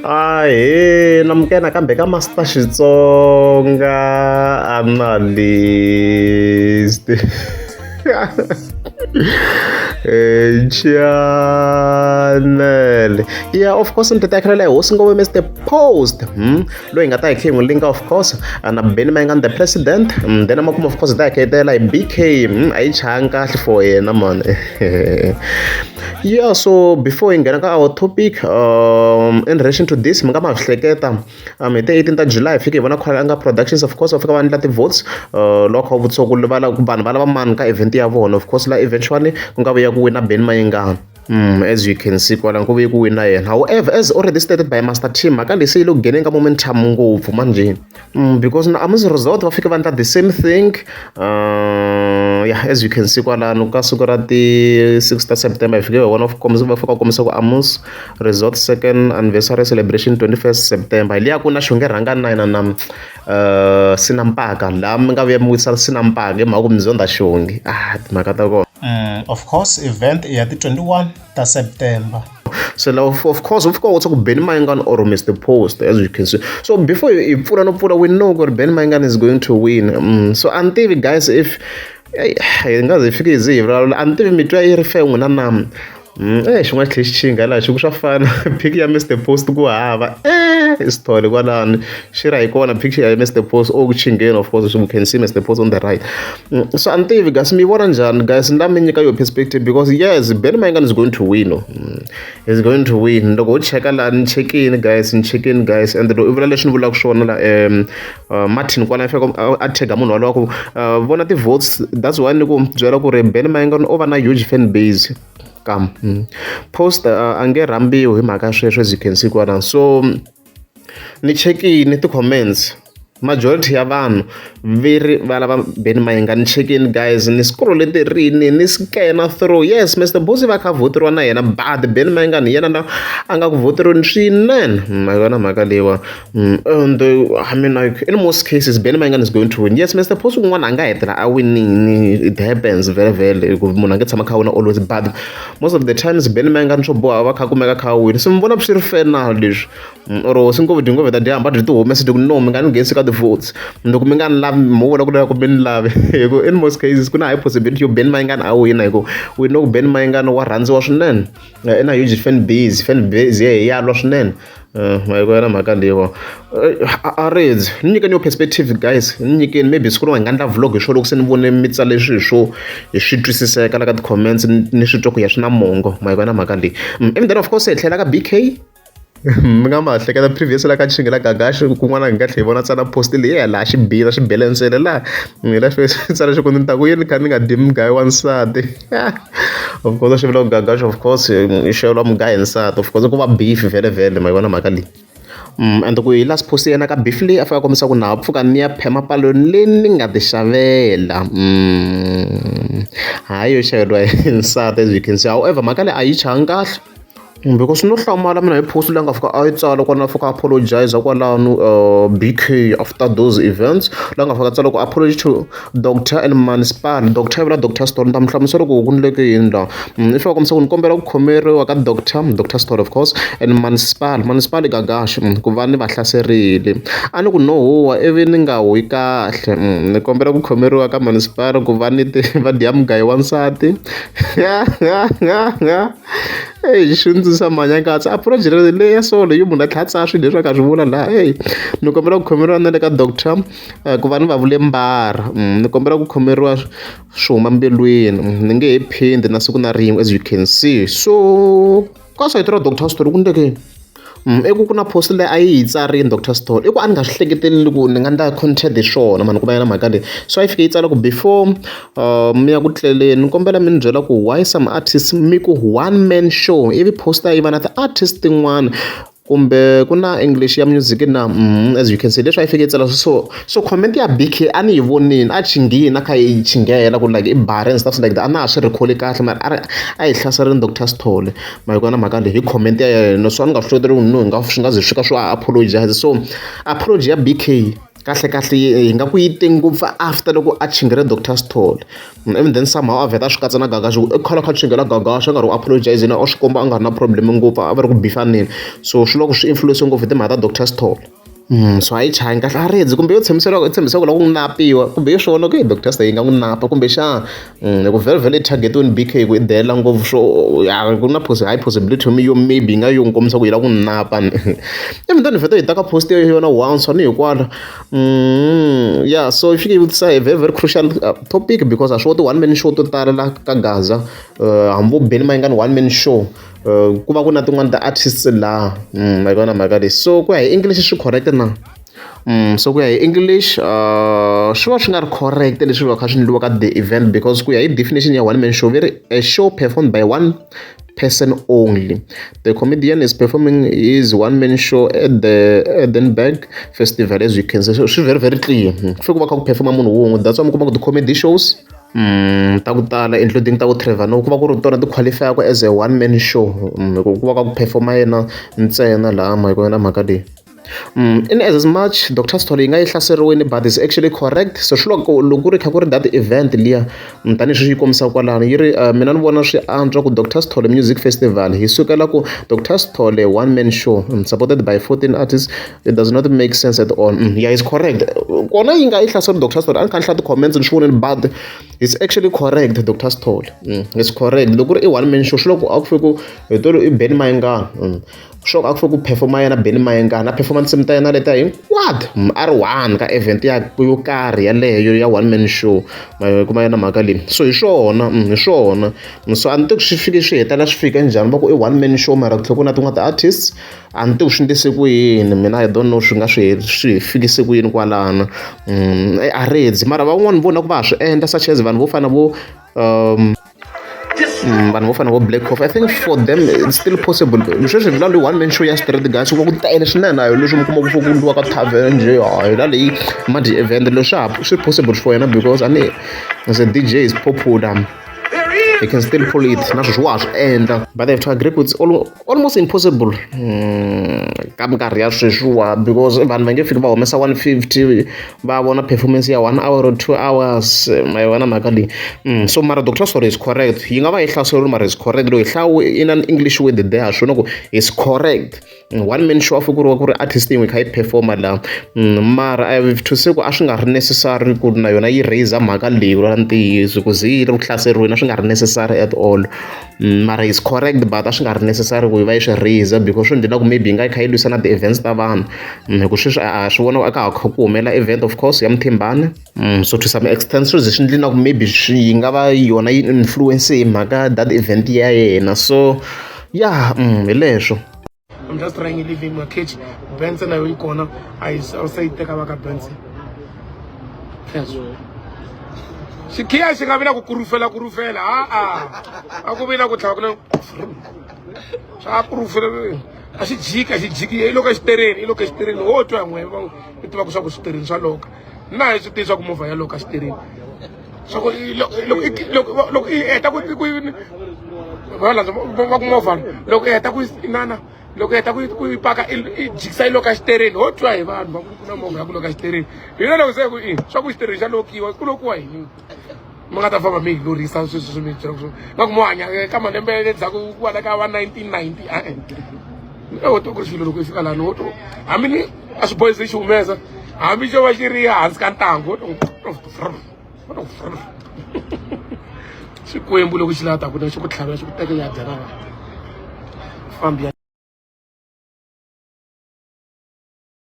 Ahee namukela nakambe ka Master Xitsonga Analyst channel yeah of course ni ta tekela hi hosi ngove Mr Post loyi hi nga ta hi khe hi n'wi linka of course na Benny Mayengani the president then amakumu of course hi ta hi khetela hi B_K a yi chayanga kahle for yena mani yeah so before hi nghena ka our topic in relation to this mi nga ma swi hleketa hi ti 18 ta July hi fike hi vona Khalanga Productions of course va fika va endla ti-votes loko kha u vutisa ku va lava vanhu va lava mani ka event ya vona of course la eventually ku nga vuya ku wina Benny Mayengani. As you can see kwalano ku vuye ku wina yena however as already stated by Master T mhaka leyi se yi le ku ngheneni ka momentum ngopfu manjhe because na Amuzi Resort va fike va endla the same thing yeah as you can see kwalano ka siku ra ti 6 ta September hi fike hi vona kombisa va fika va kombisa ku Amuzi Resort second anniversary celebration 21st September hi liya ku na Xonge rhanga na yena na Sinampaka laha mi nga vuya mi wisa Sinampaka hi mhaka ku mi zonda Xongi ah timhaka ta kona. Of course event i ya ti 21 ta September. So now of course u fika u ku Benny Mayengani or Mr Post as you can see. So before hi pfula no pfula we know ku ri Benny Mayengani is going to win. So a ni tivi guys if hi nga ze hi fike hi ze hi vulavula a ni tivi mi twa yi ri fair n'wina na xin'wana xi tlhela xi chinga laha xi ku swa fana pic ya Mr Post ku hava Sithole kwalano xi ri a yi kona picture ya Mr Post o ku chingeni of course we can see Mr Post on the right. So a ni tivi guys mi vona njhani guys ni la mi nyika your perspective because yes Benny Mayengani is going to win. He's going to win loko ho cheka laha ni chekini guys ni chekini guys and loko i vula leswi ni vulaka swona la Martin kwala fika a tag munhu walowo ku vona ti-votes that's why ni ku byela ku ri Benny Mayengani o va na huge fan base kam Post a nge rhambiwi hi mhaka sweswo as you can see kwalano so ni chekini ti-comments majority ya vanhu vi ri va lava Benny Mayengani ni chekini guys ni scroll-eterini ni scan through yes Mr Boss va kha voteriwa na yena but Benny Mayengani hi yena la a nga ku voteriweni swinene ma yona mhaka leyiwa and I mean like in most cases Benny Mayengani is going to win yes Mr Post un'wana a nga hetelela a winini it happens vhele vhele ku munhu a nge tshama kha a wina always but most of the times Benny Mayengani swo boha va kha kumeka kha a wina se mi vona swi ri fair na leswi or hosi ngopfu dyi ngopfu ta dyi hamba dyi ti humesa dyi ku no mi nga ni nghenisi ka ti-votes loko mi nga ni lavi mo vula ku lava ku mi ni lavi hi ku in most cases ku na high possibility yo Benny Mayengani a wina hi ku we know ku Benny Mayengani wa rhandziwa swinene i na huge fan base fan base ya ya lwa swinene ma yi vona mhaka leyiwa a ridzi ni nyikeni your perspective guys ni nyikeni maybe siku rin'wana hi nga endla vlog hi swona loko se ni vone mi tsale swilo swo hi swi twisiseka la ka ti-comments ni swi twa ku ya swi na mongo ma yi vona mhaka leyi and then of course hi tlhela ka B_K mi nga ma hleketa previous la ka chingela gagaxi kun'wana hi nga tlhela hi vona tsala post leyi ya laha xi bile xi belensele laha mina xi tsala xi ku ni ta ku yini kha ni nga dyi mugayo wa nsati of course xi vula ku gagaxi of course i xewela mugayo hi nsati of course ku va beef vhele vhele ma yi vona mhaka leyi and ku hi last post yena ka beef leyi a fika a kombisa ku na ha pfuka ni ya phema paloni leyi ni nga ti xavela hayi yo xaveriwa hi nsati as you can see however mhaka leyi a yi changi kahle because no hlamala mina hi post leyi a nga fika a yi tsala kwalano a fika apologize kwalano B_K after those events la nga fika a tsala ku apology to doctor and municipal doctor vula doctor Sithole ni ta mi hlamusela ku ku endleke yini la i fika kombisa ku ni kombela ku khomeriwa ka doctor doctor Sithole of course and municipal municipal i Gagashi ku va ni va hlaserile a ni ku no huwa ivi ni nga huwi kahle ni kombela ku khomeriwa ka municipal ku va ni ti va dya mugayo wa nsati eyi xi ndzi manyakatsa apology leyi ya so leyi munhu a tlhela a tsala swilo leswi a ka swi vula laha eyi ni kombela ku khomeriwa na le ka doctor ku va ni va vule mbara ni kombela ku khomeriwa swi huma mbilwini ni nge he phindi na siku na rin'we as you can see so ka sayiti ra doctor Sithole ku endleke yini i ku ku na post leyi a yi yi tsarini Dr Sithole i ku a ni nga swi hleketeleli ku ni nga endla content hi swona mani ku va na mhaka leyi so a yi fike yi tsala ku before mi ya ku tleleni ni kombela mi ni byela ku why some artists mi ku one man show ivi poster yi va na ti-artist tin'wana kumbe ku na English ya music na as you can see leswi a yi fike yi tsala so so comment ya B_K a ni yi vonini a chinghini a kha yi chinghela ku like i bare and stuff like that a na ha swi recall kahle mara a ri a yi hlaserini Dr Sithole ma yi vona mhaka leyi hi comment ya yena so a ni nga swi hleketeli ku no hi nga swi nga ze swi fika swo apologize so apology ya B_K. Kahlekahle hi nga ku yi te ngopfu after loko a chingele Doctor Sithole and then somehow a vheta a swi katsa na Gagash ku i khale a kha a chingela Gagash a nga ri ku apologize-eni a swi komba a nga ri na problem ngopfu a va ri ku bifaneni so swi loko swi influence ngopfu hi timhaka ta Doctor Sithole. So a yi chayi kahle a redzi kumbe yo tshembisela yi tshembisa ku lava ku n'wi napiwa kumbe yo swi vona ku Doctor Sithole yi nga n'wi napa kumbexana hi ku vhele vhele i target-iwini B_K ku i delela ngopfu swo ya ku na high possibility yo maybe yi nga yo n'wi kombisa ku yi lava ku n'wi napa ivi then vhete hi ta ka post ya yona once ni hikwala ya so yi fike yi vutisa a very very crucial topic because a swi vona ti-one man show to tala la ka Gaza hambi vo Benny Mayengani one man show ku va ku na tin'wani ti-artists laha ma yi vona mhaka leyi so ku ya hi English swi correct na so ku ya hi English swi va swi nga ri correct leswi va kha swi endliwa ka the event because ku ya hi definition ya one man show ve ri a show performed by one person only. The comedian is performing his one man show at the Edinburgh Festival as you can see. So swi very very clear. Ku fike ku va kha ku perform munhu wun'we. That's why mi kuma ku ti-comedy shows ta ku tala including ta ku Trevor Noah ku va ku ri tona ti qualify-aku as a one man show hi ku va kha ku perform-a yena ntsena laha ma yi vona mhaka leyi. In as much Doctor Sithole yi nga yi hlaseriwini but is actually correct so swi loko loko ku ri kha ku ri that event liya tanihileswi yi kombisaka kwalano yi ri mina ni vona swi antswa ku Doctor Sithole Music Festival hi sukela ku Doctor Sithole one man show supported by 14 artists it does not make sense at all yeah is correct kona yi nga yi hlaseri Doctor Sithole a ni kha ni hlaya ti-comments ni swi vonile but it's actually correct Doctor Sithole it's correct loko ku ri i one man show swi loko a ku fike ku hi tolo i Benny Mayengani swo a ku fike ku perform-a yena Benny Mayengani a perform-a tinsimu ta yena letiya hinkwato a ri one ka event ya yo karhi yaleyo ya one man show ma yi kuma yona mhaka leyi so hi swona hi swona so a ni tivi ku swi fike swi hetelela swi fike njhani va ku i one man show mara ku tlhela ku na tin'wana ti-artists a ni tivi ku swi endlise ku yini mina I don't know swi nga swi swi hi fikise ku yini kwalano a redzi mara van'wani vona ku va ha swi endla such as vanhu vo fana vo vanhu vo fana vo Black Coffee I think for them it's still possible sweswi hi vulavula one man show ya straight guys ku va ku tele swinene a hi leswi mi kuma ku ku endliwa ka tavern njhe hayi la leyi madi event leswi ha swi possible for yena because a ni as a DJ is popular he can still pull it na sweswi wa ha swi endla but I have to agree ku it's almost impossible ka minkarhi ya sweswiwa because vanhu va nge fiki va humesa 150 va vona performance ya 1 hour or 2 hours ma yi vona mhaka leyi so mara Doctor Sithole is correct yi nga va yi hlaseriwile mara is correct loko hi hlawu in an English word there ha swona ku is correct one man show a ku ri ku ri artist yin'we yi kha yi perform-a laha mara I have to say ku a swi nga ri necessary ku na yona yi raise mhaka leyi vula ntiyiso ku ze yi ri ku hlaseriweni a swi nga ri necessary at all mara is correct but a swi nga ri necessary ku yi va yi swi raise because swi endla ku maybe yi nga yi kha yi lwisana na ti-events ta vanhu hi ku sweswi a swi vona a ka ha kha ku humelela event of course ya Mthimbani so to some extent swi ze swi endli na ku maybe swi yi nga va yona yi influence hi mhaka that event ya yena so yeah hi leswo. I'm just trying living my cage. Benz na yo yi kona a yi se yi teka va ka Benz. Phezulu. Xikhiya xi nga vi na ku kurufela kurufela a a ku vi na ku tlhava ku na swa kurufela a xi jiki a xi jiki i loko exitereni i loko exitereni wo twa n'we i tiva ku swa ku switereni swa loka na hi swi tivi swa ku movha ya loka xitereni swa ku loko loko i heta ku ku va landza va ku movha loko i heta ku inana loko i heta ku yi paka i jikisa yi loka xitereni ho twa hi vanhu va ku ku na movha ya ku loka xitereni hina loko se ku i swa ku xitereni xa lokiwa ku lokiwa yini mi nga ta famba mi hi lorhisa sweswi swi mi byela ku nga ku mo hanya ka malembe ya le ndzhaku kwala ka va 1990 e-e ho twa ku ri xilo loko i fika lani ho to hambi ni a swi bohi se xi humesa hambi xo va xi ri hansi ka ntangu xikwembu loko xi lava ta ku xi ku tlhavela xi ku teka ya dya na vanhu fambi ya.